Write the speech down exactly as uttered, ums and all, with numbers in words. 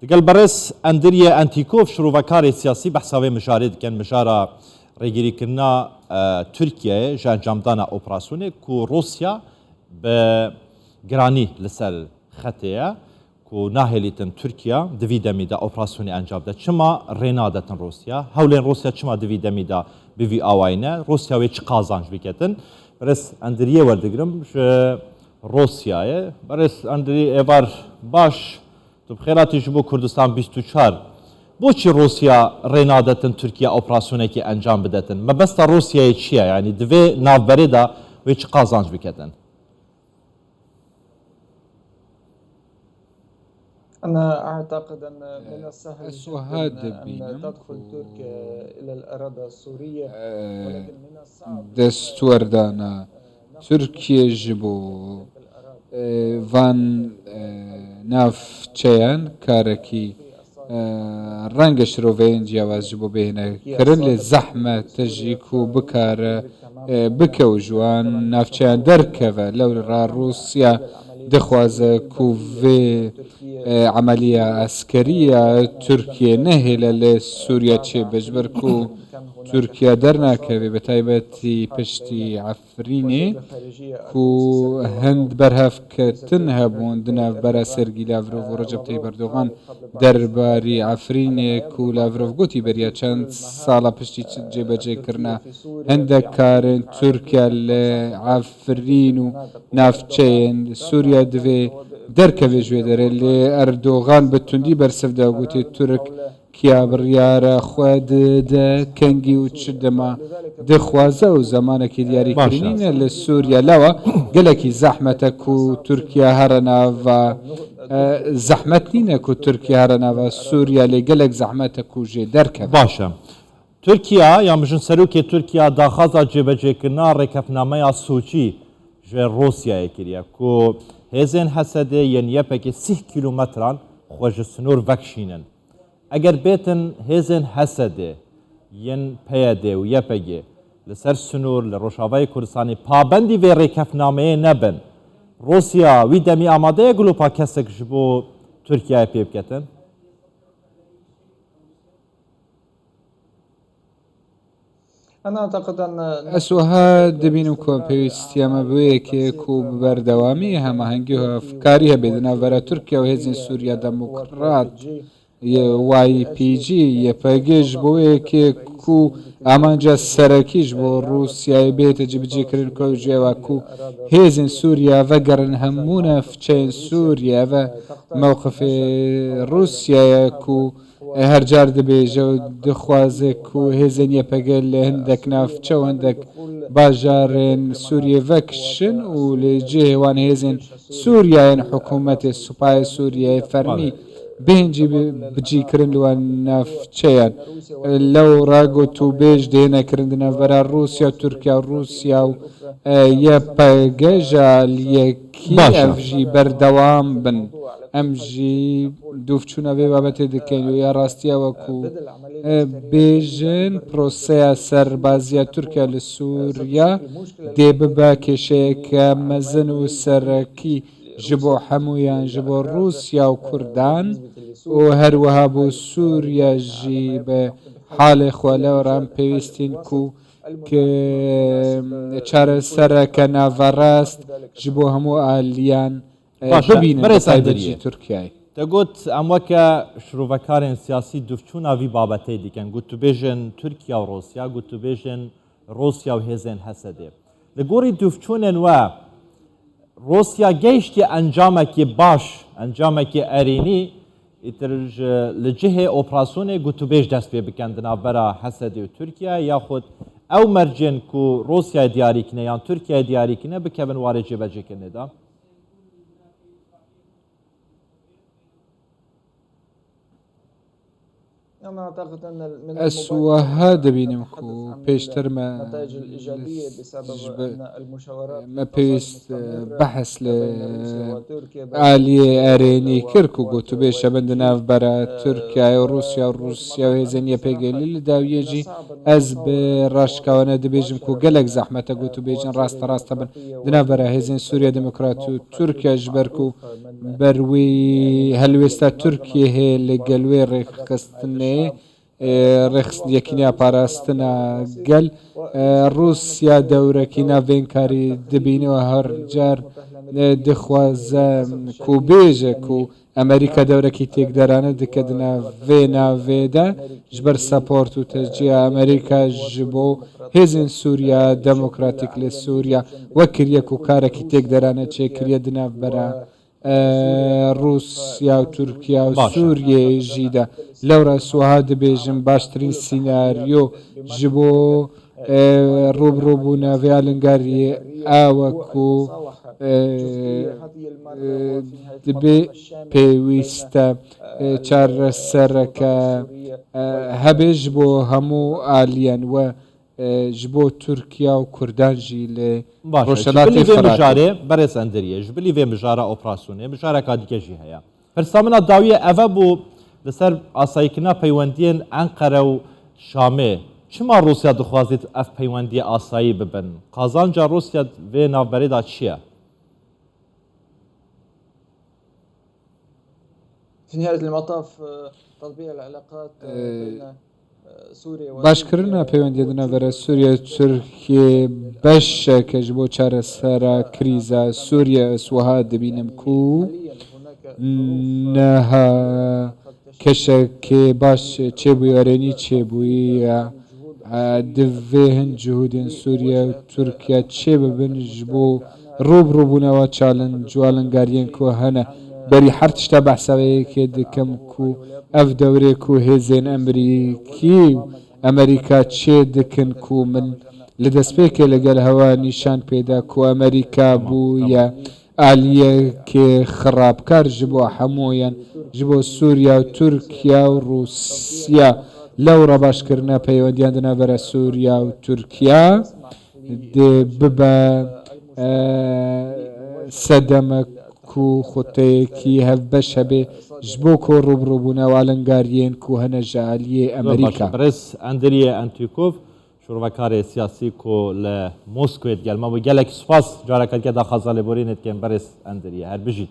Gel berêz Endiriyê Entîkov, şirovekarê siyasî, behsa vê mijarê dikin, mijara rêgirîkirina, e, Tirkiyeyê ji encamdana operasyonê ku Rûsya bi giranî li ser xetê ye, ku nahêlîtin Tirkiye di vî demî de operasyonê encam de. Çima rê nadetin Rûsya? Hewlên Rûsya çima di vî demî de bi vî awayî ne? Rûsya wê çi qazanc biketin? Berêz Endiriyê werdigirim ji Rûsyayê. Berêz Endirî, êvar baş. Tu bi xêr hatî ji bo Kurdistan bîst û çar. Boçî Rûsya rê nadetin Tirkiye operasyonekê encam bidetin? Mebesta Rûsyayê çi ye? Yanî di vê navberê de wê çi qazanc biketin? أنا أعتقد أن من السهل Ez wiha جدًا أن dibînim تدخل ku تركيا إلى الأراضي السورية، e, ولكن من الصعب destwerdana Tirkiyê ji bo, e, van, e, navçeyan karekî, e, renge şiroveyên ciyawaz ji bo bihêne kirin, lê zehmet e jî ku bikare, e, bike û ji wan navçeyan derkeve. Lewra Rûsya dixwaze ku vê, e, emeliya eskerî ya Tirkiyê nehêle li Sûriye çêbe, ji ber ku Tirkiye dernakeve, bi taybetî piştî Efrînê ku hind berhevketin hebûn di navbera Sergî Lavrov û Recep Tayyip Erdogan derbarî Efrînê ku Lavrov gotî beriya çend sala piştî çi cêbecê kirina hindek karên Tirkiye li Efrîn û navçeyên Sûriye divê derkeve ji wê derê. Lê Erdogan bi tundî bersiv da û gotê Tirk kiya biryara xwe dide kengî û çi dema dixwaze û zemanekî diyarî Baş e. kirinî ne li Sûriye. Lewa gelekî zehmet e ku Tirkiye here nava, e, zehmet nîne ku Tirkiye here nava Sûriye, lê gelek zehmet e ku jê derkeve. Baş e. Tirkiye, ya mijin serokê Tirkiye daxwaza cêbecêkirina rêkefnameya Soçî ji Rûsyayê kiriye ku hêzên H S D yên Y P G sîh kîlometran xwe ji sinor vekişînin. Eger bêtin hêzên H S D yên P Y D û Y P G li ser sinor li Rojavayê Kurdistanê pabendî vê rêkefnameyê nebin, Rûsya wî demî amade ye gilopa kesek ji bo Tirkiyeyê pê biketin? Ez wiha dibînim ku pêwîstiya me bi wê yekê ku bi berdewamî hemahengî û hevkarî hebe di navbera Tirkiye û Hêzên Sûriya Demokrat, Y P G, Y P G ji bo wê yekê ku amanca serekî ji bo Rûsyayê bihête cibicîkirin ku ji eva ku hêzên Sûriye vegerin hemû navçeyên Sûriye ve mewqifê Rûsyayê ku her car dibêje û dixwaze ku hêzên Y P G li hindek navçe û hindek bajarên Sûriyê vekişin û li cihê wan hêzên Sûriyeyên hikûmetê, supayê Sûriyeyê fermî bihên cî bi-, bicîkirin li wan navçeyan. Lewra gotûbêj dihêne kirin di navbera Rûsya û Tirkiye û Rûsya û, e, Y P G ji aliyekî Baş e. ev jî berdewam bin. Em jî dûvçûna vê babetê dikin û ya rastiya wekû, e, bêjin proseya serbaziya Tirkiye li Sûriye dê bibe kêşeyeke mezin û serekî ji bo hemûyan, ji bo Rûsya û Kurdan û her wiha bo Sûriye jî bi halê xwe. Lewra em pêwîstîn ku, ku çaresereke naverast ji bo hemû aliyan, e, Baş e, bibînin, bi berêz taybet jî Endiriyê. Tirkiyeyê. Te got, em weke şirovekarên siyasî dûvçûna vî babetê dikin. Gotûbêjên Tirkiye û Rûsya, gotûbêjên Rûsya û hêzên H S D. Li gorî dûvçûnên we, Rûsya gehiştiye encamekî baş, encamekî erênî, îtir ji, li cihê operasyonê gotûbêj dest pê bikin di navbera H S D û Tirkiye, yaxud ew mercên ku Rûsyayê diyarî kine yan Tirkiye diyarî kine bikevin warê cêbecêkirinê de? Ez wiha dibînim ku pêştir me me pêwîst behs li aliyê erênî kir ku gotûbêj hebin di navbera Tirkiyeyê û Rûsya û Rûsya û hêzên Y P G li dawiyê jî ez bi raşkawane dibêjim ku gelek zehmet e gotûbêjên rasterast hebin di navbera hêzên Sûriya Demokrat û Tirkiye ji ber ku ber wî helwêsta Tirkiyê hê li gel wê rêxistinê, e, rêxist-, yekîniya parastina gel, e, Rûsya dewrekî navbênkarî dibîne û her car, e, dixwaze ku bêje ku Amerîka dewrekî têkderane dike di nav vê navê de ji ber support û tecîya Amerîka ji bo hêzên Sûriya Demokratîk li Sûriya wek kiriye ku karekî têkderane çêkiriye di navbera e, Rûsya û Tirkiye û Sûriyeyê jî de. Lewra ez wiha dibêjim, baştirîn sînaryo ji bo, e, rûbirûbûna vê alingariyê ew e ku, e, e, dibê pêwîst e, e, çaresereke, e, hebe ji bo hemû aliyan we e, ji bo Tirkiya û Kurdan jî li Baş e. Ji Rojhelatê bilî vê Firatê. Mijarê, berêz Endiriyê, ji bilî vê mijara operasyonê, mijareka dike jî heye. Pirsa min a dawiyê ev e bû, li ser asayîkirina peywendiyên Enqere û Şamê, çima Rûsya dixwazît ev peywendiyê asayî bibin? Qazanca Rûsya vê navberê de çi ye? في نهاية المطاف، آه، تطبيع العلاقات، آه، بين، آه، سوريا وتركيا. Başkirina peywendiya di navbera Sûriye û Tirkiye beşeke ji bo çaresera krîza Sûriye. Ez wiha dibînim ku niha keşekê baş çêbûye, erênî çêbûye. E, divê hin cihûdên Sûriye û Tirkiye çêbibin ji bo rûbirûbûna wa çalin, ji alingariyên ku hene. Berî her tişta behsa vê yekê dikim ku ev dewrê ku hêzên Emerîkî û Amerîka çê dikin ku min li destpêkê li gel hewa nîşan pê da ku Amerîka bûye aliyekê xirabkar ji bo hemûyan, ji bo Sûriya û Tirkiye û Rûsya. Lewra başkirina peywendiyan di navbera Sûriya û Tirkiye dê bibe, e, sedemek ku xuteyekî hevbeş hebe ji bo ku rûbirûbûna û alingariyên ku hene ji aliyê Zor baş e. Amerîka. Birêz Endiriyê Entîkov, şorevakarê siyasî ku li Moskowê digel me bû. Gelek spas, careke dike daxwaza lêborînê dikin, birêz Endiriyê. Her bijît.